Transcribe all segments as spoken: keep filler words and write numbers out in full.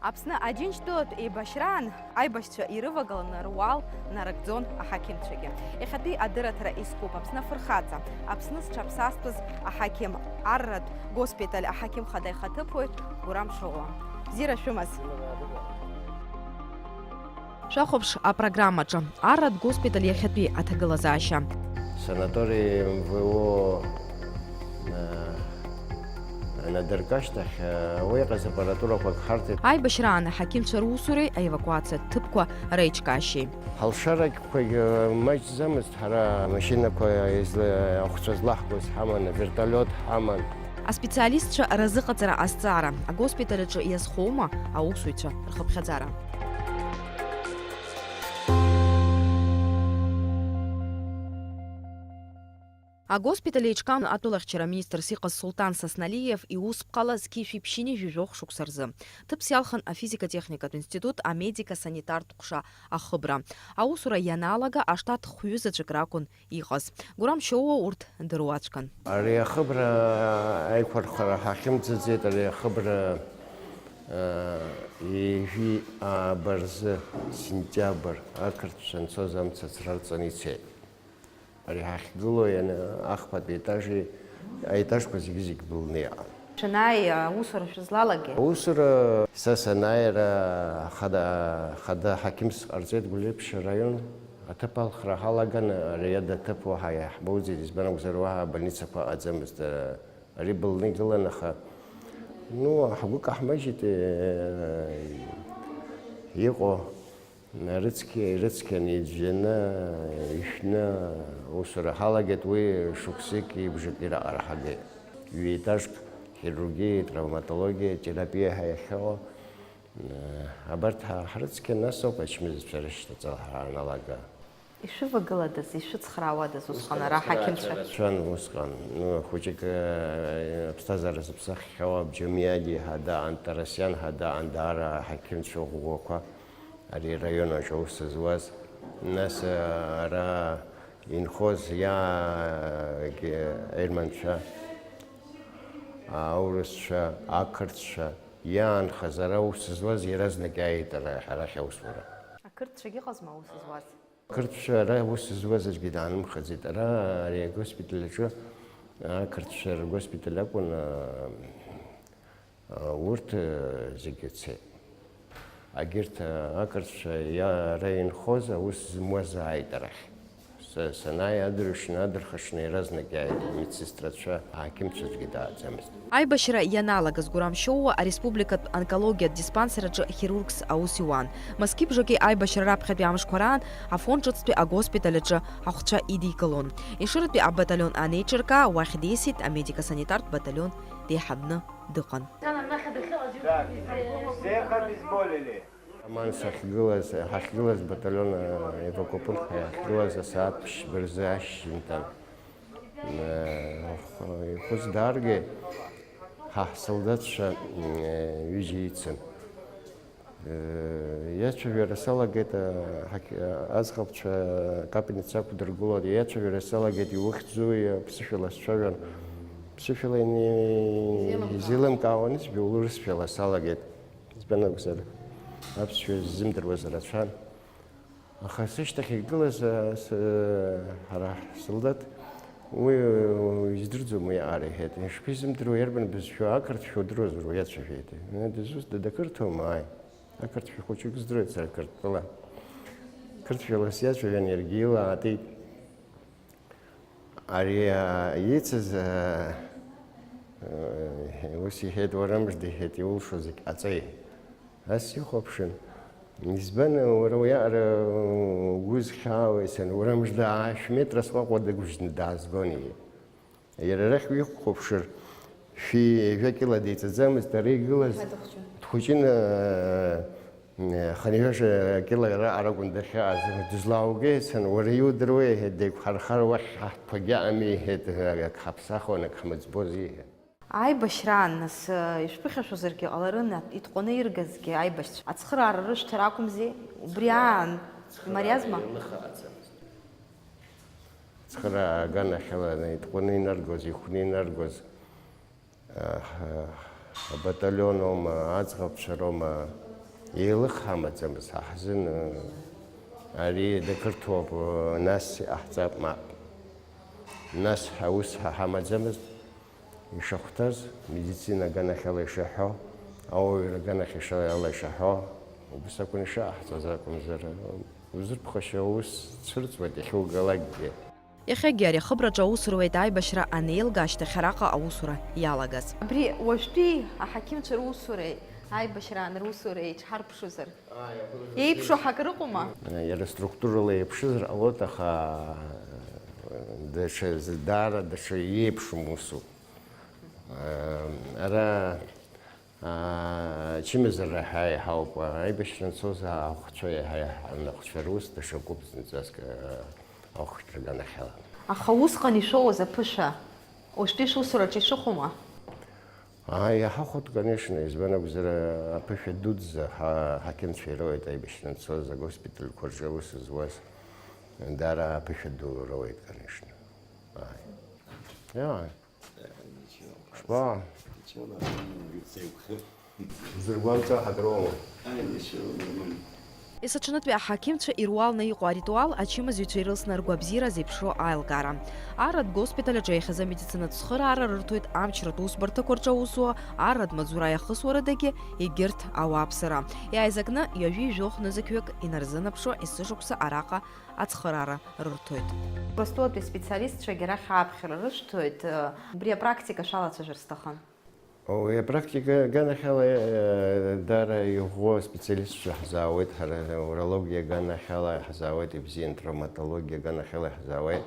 Аԥсны Аџьынџьтәылатә еибашьраан аибашьцәа ирывагыланы руал нарыгӡон аҳақьымцәагьы. Иахьатәи адырраҭара искуп Аԥсны афырхаҵа, Аԥсны зҽаԥсазтәыз аҳақьым, арратә госпиталь аҳақьым хада ихаҭыԥуаҩ Гурам Шоуа. Бзиара шәымаз! Шәахәаԥш апрограммаҿы. Арратә госпиталь иахьатәи аҭагылазаашьа. Санатори М В О, э, анадыркашьҭахь, э, уи иҟаз аппаратурақәак ҳарҭеит. Аибашьраан аҳақьымцәа русуреи аевакуациатә ҭыԥқәа реиҿкаашьеи. Ҳалшарақәагьы маҷӡамызт, ҳара амашьынақәа изла-, ахәцәа злаҳгоз ҳаман, авертолиот ҳаман. Аспециалистцәа разыҟаҵара азҵаара, агоспиталь аҿы иазхоума аусуҩцәа рхыԥхьаӡара? Агоспиталь еиҿкаан атәылахьчара аминистрс иҟаз Сулҭан Сасналиев иусԥҟала зқьи жәшәи ԥшьынҩажәи жәохә шықәса рзы. Ҭыԥс иалхын афизика-техникатә институт амедико-санитартә ҟәша ахыбра. Аусура ианалага аштат хәҩы заҵәык ракәын иҟаз. Гурам Шоуа урҭ дыруаӡәкын. Ари ахыбра аиқәырхара ҳахьымӡаӡеит, ари ахыбра, а, ҩажәи ааба рзы, сентиабр, ақырҭцәа анцоз амца ацрарҵаны ицеит. Ари ҳахьгылоу иан-, ахԥатәи етажи, аетажқәа зегьы-зегь былны иҟан. Шәанааи, аусура шәызлалагеи? Аусура са санааира хада, хада ҳақьымс ҟарҵеит Гәылеиԥшь араион. Аҭыԥ алхра ҳалаган, ари ада аҭыԥ уаҳа иаҳбоуӡеит, избан акәзар, уаҳа абольницақәа ыҟаӡамызт. Ари былны игылан, аха, ну, ҳгәы каҳмыжьит, э, иҟоу. Рыцқьа, ирыцқьаны иӡәӡәаны, ишәны аусура ҳалагеит, уи шықәсыки бжаки раҟара ҳагеит. Ҩеетажк хирургиа, травматологиа, терапиа ҳәа иахьыҟоу, абарҭ ҳа-, ҳрыцқьан, нас ауп ачмазцәа рышьҭаҵара ҳаналага. Ишәывагыладаз, ишәыцхраауадаз усҟан ара ҳақьымцәа? Цәан усҟан, ну, хәыҷык, э, аԥсҭазаара зыԥсаххьоу Абџьамиади Ҳада, Антарасиан Ҳада, даара аҳақьымцәа ӷәӷәақәа. Ари араион аҿы аус зуаз, нас, ара инхоз иа-, германцәа, аурысцәа, ақырҭцәа иаанхаз ара аус зуаз иаразнак иааит ара, арахь аусура. Ақырҭцәагь ыҟазма аус зуаз? Ақырҭцәа ара аус зуаз аӡәгьы даанымхаӡеит. Ара ари агоспиталь аҿы ақырҭцәа ргоспиталь акәын, а, Урҭ, э, зегьы цеит. Агьырҭ, э, ақырҭцәа иа-, ара инхоз аус зымуаз ааит арахь. Са санааи, адырҩаҽны, адырхаҽны иаразнак иааит амедсестрацәа, аҳақьымцәаҿгьы дааӡамызт. Аибашьра ианалагаз Гурам Шьоуа ареспубликатә онкологиатә диспансер аҿы хирургс аус иуан. Мызқьи бжаки аибашьра раԥхьатәи амшқәа раан Афон ҿыцтәи агоспиталь аҿы ахәцәа идикылон. Ешыратәи абаталион анеиҿыркаа, уахь дисит амедико-санитартә баталион деиҳабны дыҟан. Аман сахьгылаз, ҳахьгылаз баталион, э, эвакопунктқәа иахьгылаз асааҭ ԥшьба рзы ашьжьымҭан. Э, ихәыз дааргеит, ҳа ҳсолдаҭцәа, э, ҩыџьа ицын. Э, иацәажәара салагеит, э, ҳақь-, э, аӡӷабцәа акапельница ақәдыргылон, иацәажәара салагеит, иухьӡуи, ԥсышәала сцәажәон. Ԥсышәала ини-, изеилымкаауан, изеилымкаауан, избеи, урысшәала салагеит. Избан акәзар, аԥсшәа ззымдыруаз рацәан. Аха сышьҭахь игылаз, а, с-, ҳара ҳсолдаҭ, уи, уи издырӡом уи аҟара, иҳәеит. Ишԥизымдыруа, иарбан бызшәоу, ақырҭшәа удыруазар, уиацәажәеит. Э, дызусҭада, дақырҭуама? Ааи. Ақырҭшәа хәыҷык здыруеит сара Қырҭтәыла. Қырҭшәала сиацәажәан, иаргьы илаатит. Ари, а, ицыз, а, а, ус иҳәеит, уара мыжда, иҳәеит, иулшо зегь ҟаҵеи. Ас сихәаԥшын. Избан, уара уиаҟара угәы зхьаауеи, сан, уара мыжда, аашә метра сҟәаҟәа дагәыжьны даазгон, иҳәеит. Иара арахь уихәаԥшыр, шәи жәа кьыла деиҵаӡамызт, ара игылаз дхәыҷын, э, э, хынҩажәа кьыла раҟара акәын дахьыҟаз. Дызлааугеи, сан, уара иудыруеи, иҳәеит, деиқәхархар уахь ҳаҳҭқәагьы ыҟами, иҳәеит, ак ҳаԥсахуан, ак ҳмыӡбози, иҳәеит. Аибашьраан, нас, э, ишәԥыхьашәозаргьы ҟаларын, итҟәаны иргазгьы аибашьцәа. Ацхыраара рышәҭар акәымзи, убри аан, имариазма? Цхыраа аганахьала итҟәаны инаргоз, ихәны инаргоз, а, ҳа-, абаталион аума, аӡӷабцәа роума, Еилых ҳамаӡамызт, ҳаҳзын, ари дақырҭуоуп, нас иҟаҳҵап, мап. Нас ҳаус ҳа ҳамаӡамызт, ишахәҭаз, медицина аганахьала ишаҳәо, ауаҩра аганахьала ишаҳәо, убас акәын ишаҟаҳҵаз акәымзар, узырԥхашьо аус цәырҵуеит иахьугалакгьы. Иахьагьы ари ахыбраҿы аус руеит аибашьра анеилга ашьҭахь араҟа аусура иалагаз. Абри уажәтәи аҳақьымцәа русуреи аибашьраан русуреи еиҽҳарԥшузар? Еиԥшу ҳак рыҟоума? Иара структурала еиԥшызар ҟалоит, аха даҽа, даара даҽа иеиԥшым усуп. Ара Ачымазара ҳәа иҳауп, аибашьра анцоз ахәцәа иаҳа, иаҳа, ахәцәа рус даҽакуп зынӡаск, ахәшәтәра аганахьала. Аха усҟан ишәоуаз аԥышәа, уажәтәи шусураҿы ишыҟоума? Ааи, иаҳахәоит, конечно, избан акәзар, аԥышәа дуӡӡа ҳа-, ҳақьымцәа ироуеит аибашьра анцоз, агоспитальқәа рҿы аус зуаз, даара аԥышәа ду роуеит, конечно. Ааи. Иааи. Ишԥа? Узыргәамҵуа ҳак роума? Есаҽнытәи аҳақьымцәа ируалны иҟоу аритуал ачымазаҩцәа ирылсны ргәабзиара зеиԥшроу аилкаара. Арратә госпиталь аҿы иахьазы амедицинатә цхыраара рырҭоит амчратә усбарҭақәа рҿы аусуа, арратә маҵзура иахысуа рыдагьы егьырҭ ауааԥсыра. Иааизакны ҩажәи жәохә нызқьҩык инарзынаԥшуа есышықәса араҟа ацхыраара рырҭоит. Урыстәылатәи специалистцәагьы арахь ааԥхьара рышәҭоит, абри апрактика шәалацәажәар сҭахын. Уи апрактика аганахьала, э, даара иӷәӷәоу аспециалистцәа ҳзаауеит, ҳара урологиа аганахьала ҳзаауеит, ибзиан травматологиа аганахьала ҳзаауеит.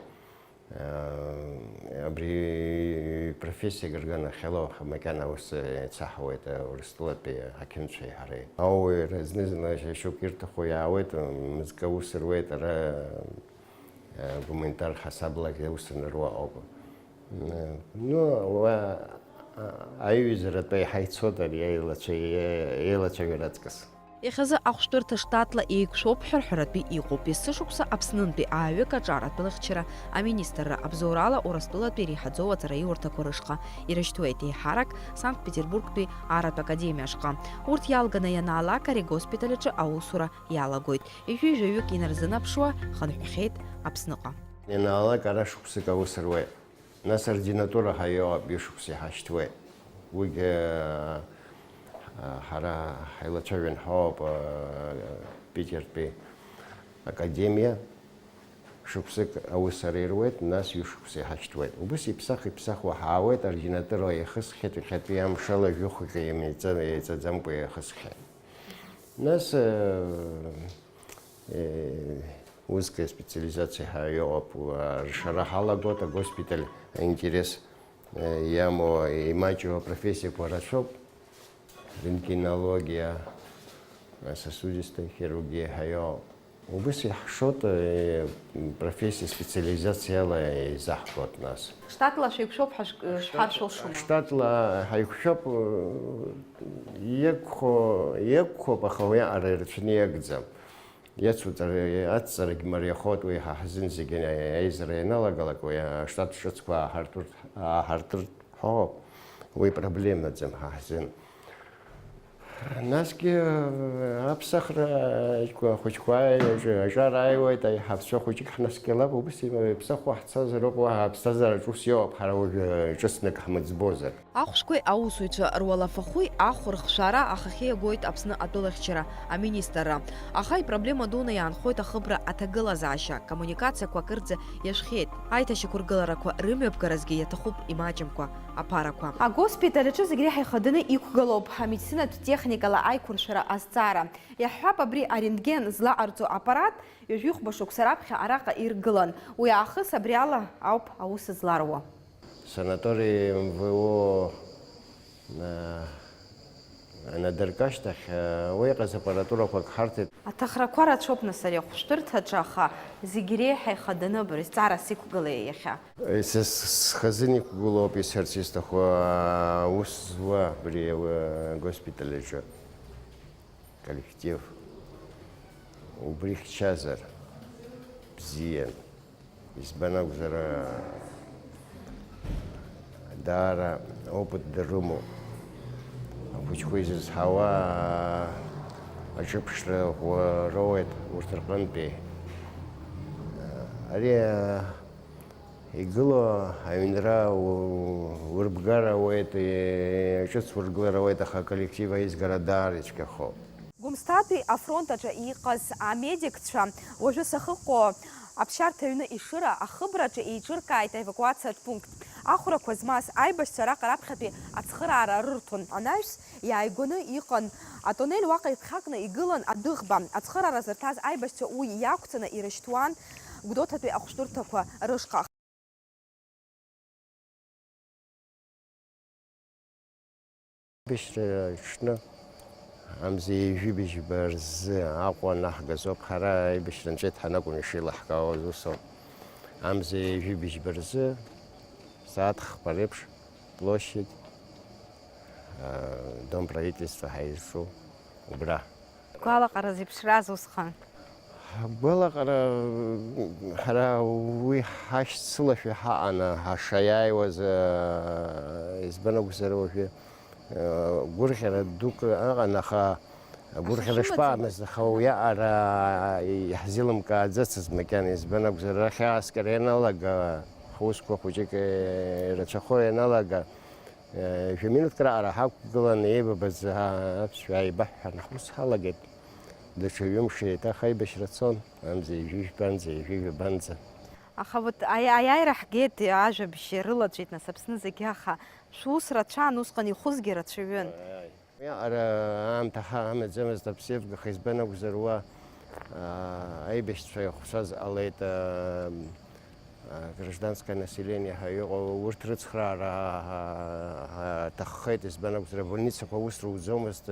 Э, абри профессиак рганахьала уаха макьана аус еицаҳауеит, э, Урыстәылатәи аҳақьымцәеи ҳареи. Ауаҩра зны-зынла шьоук ирҭаху иаауеит, мызкы аус руеит, ара, э, гуманитар ҳасаблагьы аус аныруа ауп. Э, ну, уа, а, аиҩызаратәы еиҳа ицоит ари аилацәа-, еилацәажәара аҵкыс. Иахьазы ахәшәтәырҭа штатла еиқәшәоуп ҳәа рҳәаратәы иҟоуп. Есышықәса Аԥснынтәи ааҩык аҿар атәылахьчара аминистрра абзоурала Урыстәылатәи иреиҳаӡоу аҵараиурҭақәа рышҟа ирышьҭуеит, еиҳарак Санкт-Петербургтәи арратә академиа ашҟа. Урҭ иалганы ианаалак, ари агоспиталь аҿы аусура иалагоит. Ҩажәи жәаҩык инарзынаԥшуа хынҳәхьеит Аԥсныҟа. Ианаалак ара шықәсык аус руеит. Нас аординатура ҳаиоуп, ҩышықәса иҳашьҭуеит. Уигьы, а, ҳара ҳаилацәажәан ҳауп, а, Питертәи академиа шықәсык аус ара ируеит, нас ҩышықәса иҳашьҭуеит. Убыс иԥсах-иԥсахуа ҳаауеит, аординатура иахысхьеит, иахьатәи амшала жәохәҩык еимеиҵа-, еиҵаӡамкәа иахысхьеит. Нас, э, э, узкая специализациа ҳәа иҟоуп, а, ршара ҳалагоит, агоспиталь аинтерес, э, иамоу, имаҷу апрофессиақәа рацәоуп, рентгенологиа, сосудистая хирургиа ҳәа иҟоуп. Убыс иаҳшоит, э, профессиа специализациала изаҳгоит нас. Штатла шәеиқәшәоуп ҳәа шәк-, шәҳәар шәылшома? Штатла ҳаиқәшәоуп, э, иагхо, иагхоуп, аха уиаҟара ирацәаны иагӡам. Иацуҵар-, ацҵарагь мариахоит, уи ҳа ҳзын зегьы аизара ианалагалак, уи аштат ҿыцқәа ааҳартыртә, ааҳартыртә ҳәоуп. Уи проблемаӡам ҳа ҳзын. Насгьы аԥсахра ахәыҷқәа аҿар ааиуеит, аиҳабацәа хәыҷык ҳнаскьалап, убыс иԥсахуа ҳцозароуп, уаҳа аԥсҭазаараҿ ус иоуп, ҳара уажәы ҿыцнык ҳмыӡбозар. Ахәшәқәеи аусуҩцәа руалафахәи ахә рыхшәара ахахьы иагоит Аԥсны атәылахьчара аминистрра. Аха ипроблема дуны иаанхоит ахыбра аҭагылазаашьа, коммуникациақәа акырӡа иашәхьеит. Аиҭашьақәыргыларақәа рымҩаԥгаразгьы иаҭахуп имаҷымкәа аԥарақәа. Агоспиталь аҿы зегь реиҳа ихаданы иқәгылоуп амедицинатә техникала аиқәыршәара азҵаара. Иаҳҳәап, абри арентген злаҟарҵо аппарат ҩажәихәба шықәса раԥхьа араҟа иргылан. Уи аахыс абри ала ауп аус зларуа. Санаторий М В О, э, анадырк ашьҭахь, э, уи иҟаз аппаратурақәак ҳарҭеит. Аҭахрақәа рацәоуп, нас, ари ахәшәтәырҭаҿы, аха зегь реиҳа ихаданы абри зҵаарас иқәгылеи иахьа? Са с-, схазын иқәгылоуп исҳәарц исҭаху, аус зуа абри, э, агоспиталь аҿы. Коллектив. Убри хьчазар бзиан. Избан акәзар, даара опыт дырымоуп. Ахәыҷқәа изызҳауа, Аҿыԥшра ӷәӷәа роуеит урҭ рҟынтәи. Ари, а, игылоу аҩнра у-, урбгар ауеит, е, ҿыц ургылар ауеит, аха аколлектив аизгара даара ицәгьахоуп. Гәымсҭатәи афронт аҿы иҟаз амедикцәа уажәы сахьыҟоу аԥсшьарҭа аҩны Ешыра ахыбраҿы еиҿыркааит аевакуациатә пункт. Ахәрақәа змаз аибашьцәа араҟа раԥхьатәи ацхыраара рырҭон. Анаҩс иааигәаны иҟан атоннель, уаҟа иԥхьакны игылан адәыӷба. Ацхыраара зырҭаз аибашьцәа уи иақәҵаны ирышьҭуан Гәдоуҭатәи ахәшәтәырҭақәа рышҟа. Аибашьра аҽны амза ҩажәи быжьба рзы Аҟәа анаҳгаз ауп, ҳара аибашьра нҵәеит ҳанакәым ишеилаҳкаауаз ус ауп. Амза ҩажәи быжьба рзы сааҭ хԥа реиԥш площадь, а, Дом правительства ҳәа изҿу убра. Гәалаҟара зеиԥшраз усҟан? Ҳгәалаҟара, ҳара уи ҳашьцылашәа ҳаҟаны ҳашаиааиуаз, избан акәзар уажәы, гәырӷьара дук ыҟан, аха агәырӷьара шԥаҟамыз, аха уиаҟара иаҳзеилымкааӡацызт макьана, избан акәзар, арахь ааскьара ианалага, ҳусқәа хәыҷык ирацәахо ианалага, Жәа-минуҭк раҟара ҳақәгыланы еибабаз аԥсшәа ааибаҳҳәан, ҳус ҳалагеит. Даҽа ҩымш еиҭах аибашьра цон, амза ҩажәи жәбанӡа, ҩажәи жәабанӡа. Аха вот аи-, аиааира ҳгеит, ажәабжь рылаҵәеит, нас, Аԥсны зегьы, аха шәус рацәан, усҟан ихәызгьы рацәаҩын. Уиаҟара аамҭа ҳа-, ҳамаӡамызт, аԥсеивгаха, избан акәзар, уа, аа, аибашьцәа ихәцәаз ҟалеит, аа, гражданское население ҳәа иҟоу, урҭ рыцхраара ҳаҭаххеит, избан акәзар, абольницақәа аус руӡомызт,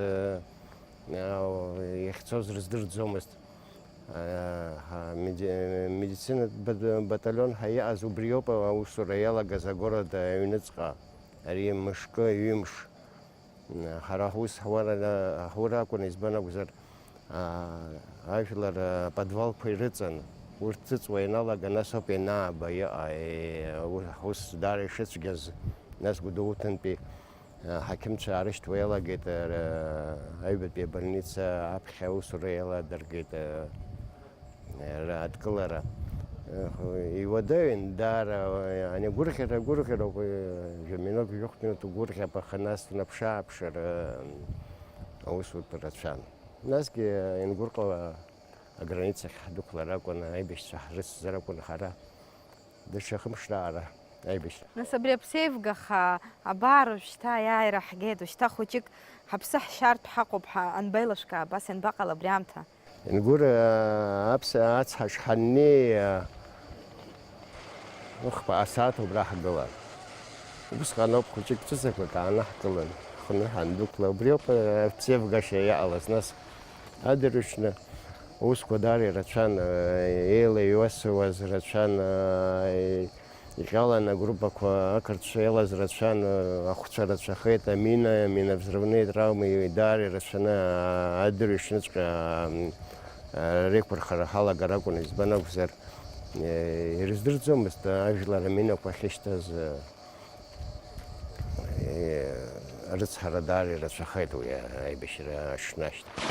иахьцоз рыздырӡомызт. Ҳа меди-, медицинатә бат-, баталион ҳәа иҟаз убриоуп аусура иалагаз агород аҩныҵҟа, ари мышкы, ҩымш. Ҳара ҳус ҳура, ҳура акәын, избан акәзар, аа, ажәлар, аа, подвалқәа ирыҵан, урҭ ӡыҵуа ианалага, нас ауп ианааба иҟа, е, ус даара ишыцәгьаз, нас Гәдоуҭантәи, аа, ҳақьымцәа аарышьҭуа иалагеит, ара, аҩбатәи абольница аԥхьа аусура иаладыргеит, аа, Ара адкылара, э, иуадаҩын, даара, э, ани агәырӷьара, агәырӷьара, э, жәа-минуҭ, жәохә-минуҭ угәырӷьап, аха нас унаԥшы-ааԥшыр, э, аусутә рацәан. Насгьы, э, Ингәырҟа аграницахь ҳдәықәлар акәын, аибашьцәа ҳрыцзар акәын ҳара. Даҽа хымш раҟара аибашьра. Нас абри аԥсеивгаха абар уажәшьҭа аиааира ҳгеит, уажәшьҭа хәыҷык ҳаԥсы ҳшьартә ҳаҟоуп ҳәа анбеилышәкаа, абас ианбаҟала абри аамҭа? Ингәыр, аԥс-, ацҳа шҳаннеи, ыхба асааҭ убра ҳгылан. Усҟан ауп хәыҷык ҵәыцақәак аанаҳкылан, ҳхынҳәы ҳандәықәла. Убри ауп, аԥсеивгашьа иаҟалаз, нас адырҩаҽны аусқәа даара ирацәан, еилаҩасуаз рацәан, Иҟьалан агруппақәа ақырҭцәа иалаз рацәан, ахәцәа рацәахеит, амина, миновзрывные травмы даара ирацәаны, адырҩаҽныҵәҟьа, реиқәырхара ҳалагар акәын, избан акәзар, ирыздырӡомызт ажәлар аминақәа ахьышьҭаз, рыцҳара даара ирацәахеит уи аибашьра аҽны ашьҭахь.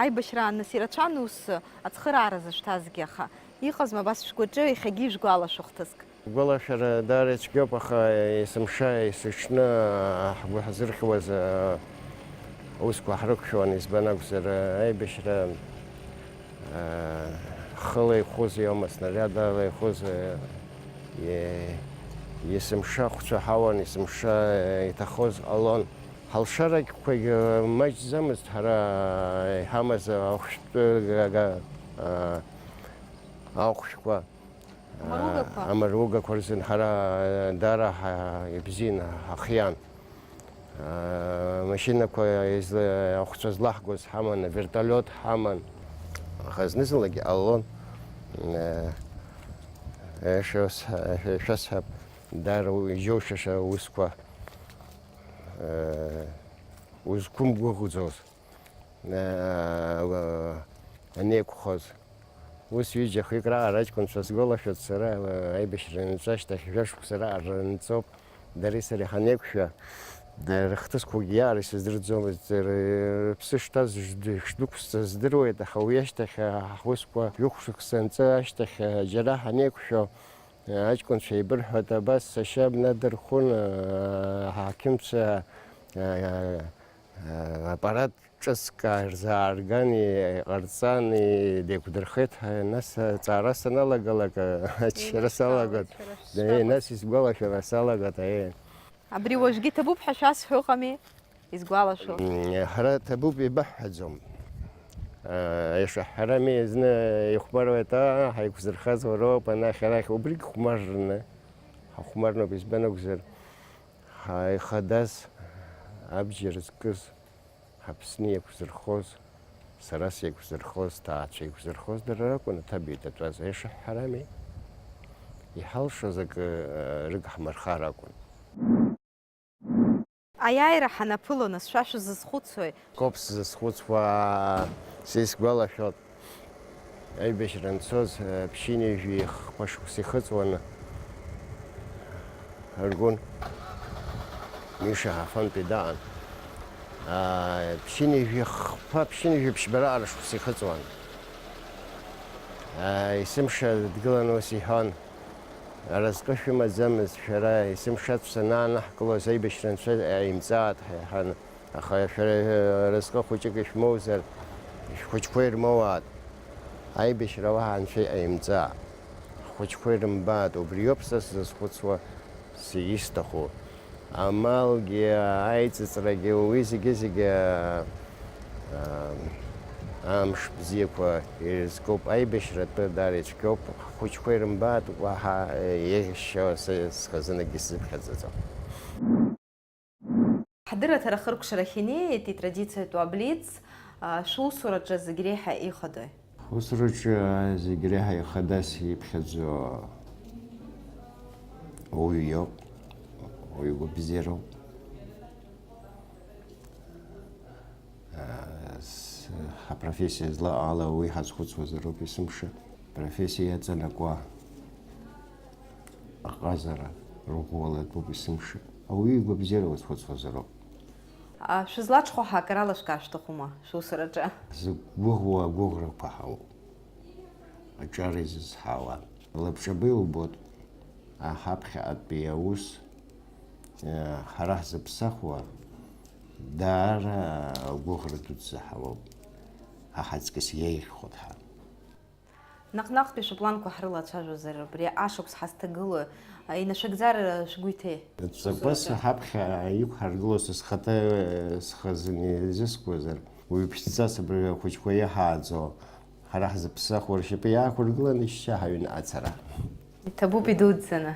Аибашьраан нас ирацәан ус ацхыраара зышәҭазгьы, аха иҟазма абас шәгәаҿы иахьагьы ижәгәалашәо хҭыск? Гәалашәара даара ицәгьоуп, аха есымша, есыҽны ҳгәы ҳзырхьуаз аусқәа ҳрықәшәон, избан акәзар, аибашьра, хыла ихәыз иоума, снарядала ихәыз, е-, есымша ахәцәа ҳауан, есымша иҭахоз ҟалон. Ҳалшарақәагьы маҷӡамызт, ҳара иҳамаз ахәшәтәы га-, га-, ахәшәқәа. Амаругақәа? Амаругақәа рзын ҳара даара ҳа-, ибзианы ҳахиан. Амашьынақәа изла-, ахәцәа злаҳгоз ҳаман, авертолиот ҳаман. Аха зны-зынлагьы ҟалон. Э, шәас-, шәасҳәап, даара уи иџьоушьаша аусқәа, э, узқәымгәыӷӡоз. Анеиқәхоз, Ус ҩыџьа-хҩык раҟара аҷкәынцәа сгәалашәоит сара, аибашьра анҵәа ашьҭахь жәа-шықәса раҟара анҵоуп, дареи сареи ҳанеиқәшәа, рыхҭысқәагьы иаара исыздырӡомызт, рыԥсы шҭаз шдәықәсҵаз здыруеит, аха уи ашьҭахь ҳусқәа жәохә-шықәса анҵы ашьҭахь џьара ҳанеиқәшәо, аҷкәынцәа еибырҳәоит, абас сашьа бнадырхәын, аҳақьымцәа аппарат ҿыцк аарзаарган, иҟарҵан, деиқәдырхеит ҳәа, нас аҵаара саналагалак, аччара салагоит. Еи, нас исгәалашәара салагоит, аиеи. Абри уажәгьы иҭабуп ҳәа шәасҳәо ыҟами, изгәалашәо. М, ҳара ҭабуп ибаҳҳәаӡом. Аиаша ҳҳәарами, зны ихәмаруеит, аа, ҳаиқәзырхаз уароуп, анахь-арахь, убригь хәмаррны, ҳахәмарноуп, избан акәзар, ҳаихадаз, абџьар зкыз. Аԥсны иақәзырхоз, сара сеиқәзырхоз, сҭаацәа еиқәзырхоз дара ракәын аҭабиа иҭатәаз, аиаша ҳҳәарами? Иҳалшоз акы, э, рыгҳмырхар акәын. Аиааира ҳанаԥыло, нас, шәа шәызызхәыцуеи? Коуп сзызхәыцуа, са исгәалашәоит. Аибашьра анцоз, ԥшьынҩажәи хԥа шықәса ихыҵуан Аргәын. Миша Ҳафантәи даан. Ԥшьынҩажәи хԥа, ԥшьынҩажәи ԥшьба раҟара шықәса ихыҵуан. Есымша дгылан ус иҳәон, аразҟы шәымаӡамызт шәара, есымша ацә санаанаҳкылоз аибашьра анцәа имҵааит ҳәа иҳәан. Аха шәара разҟы хәыҷык ишәмоузар, шәхәыҷқәа ирмоуааит. Аибашьра уаҳа анцәа иҟаимҵааит. Ҳхәыҷқәа ирымбааит, убриоуп са сзызхәыцуа, сзы исҭаху. Амалгьы, аиҵыҵрагьы, уи зегьы-зегьы, аа, амш бзиақәа ирызкуп. Аибашьра атәы даара ицәгьоуп. Ҳхәыҷқәа ирымбааит, уаҳа еиӷьшьо са схазынагьы сзыԥхьаӡаӡом. Ҳдырраҭара ахыркәшарахь инеит итрадициатәу аблиц, а, шәусураҿы зегь реиҳа ихадои? Ҳусураҿы зегь реиҳа ихадас иԥхьаӡо ауаҩы иоуп, ауаҩы гәабзиароуп. А, с-, ҳапрофессиа злаҟало уи ҳазхәыцуазароуп есымша. Профессиа иаҵанакуа аҟазара рӷәӷәалатәуп есымша. Ауаҩы игәабзиара уазхәыцуазароуп. А, шәызлаҽхәо ҳәа акрала шәкар шәҭахума шәусураҿы? Зықәгәыӷуа агәыӷрақәа ҳауп. Аҿар изызҳауа. Лабҿаба иубоит. А, ҳаԥхьаҟатәи аус, э, ҳара ҳзыԥсахуа даара агәыӷра дуӡӡа ҳауоуп. Ҳа ҳаҵкыс иеиӷьхоит ҳа. Наҟ-наҟтәи шәыпланқәа ҳрылацәажәозар, абри ашықәс ҳазҭагылоу, а, инашәыгӡар, а, шәгәы иҭеи? Ҵакыс ҳаԥхьа иқәҳаргыло са схаҭа, э, схазын изыскуазар, уаҩԥшӡас абри ахәыҷқәа иаҳааӡо, ҳара ҳзыԥсахуа ршьапы иаақәыргыланы ишьшьаҳәа аҩны ацара. Иҭабуп идуӡӡаны.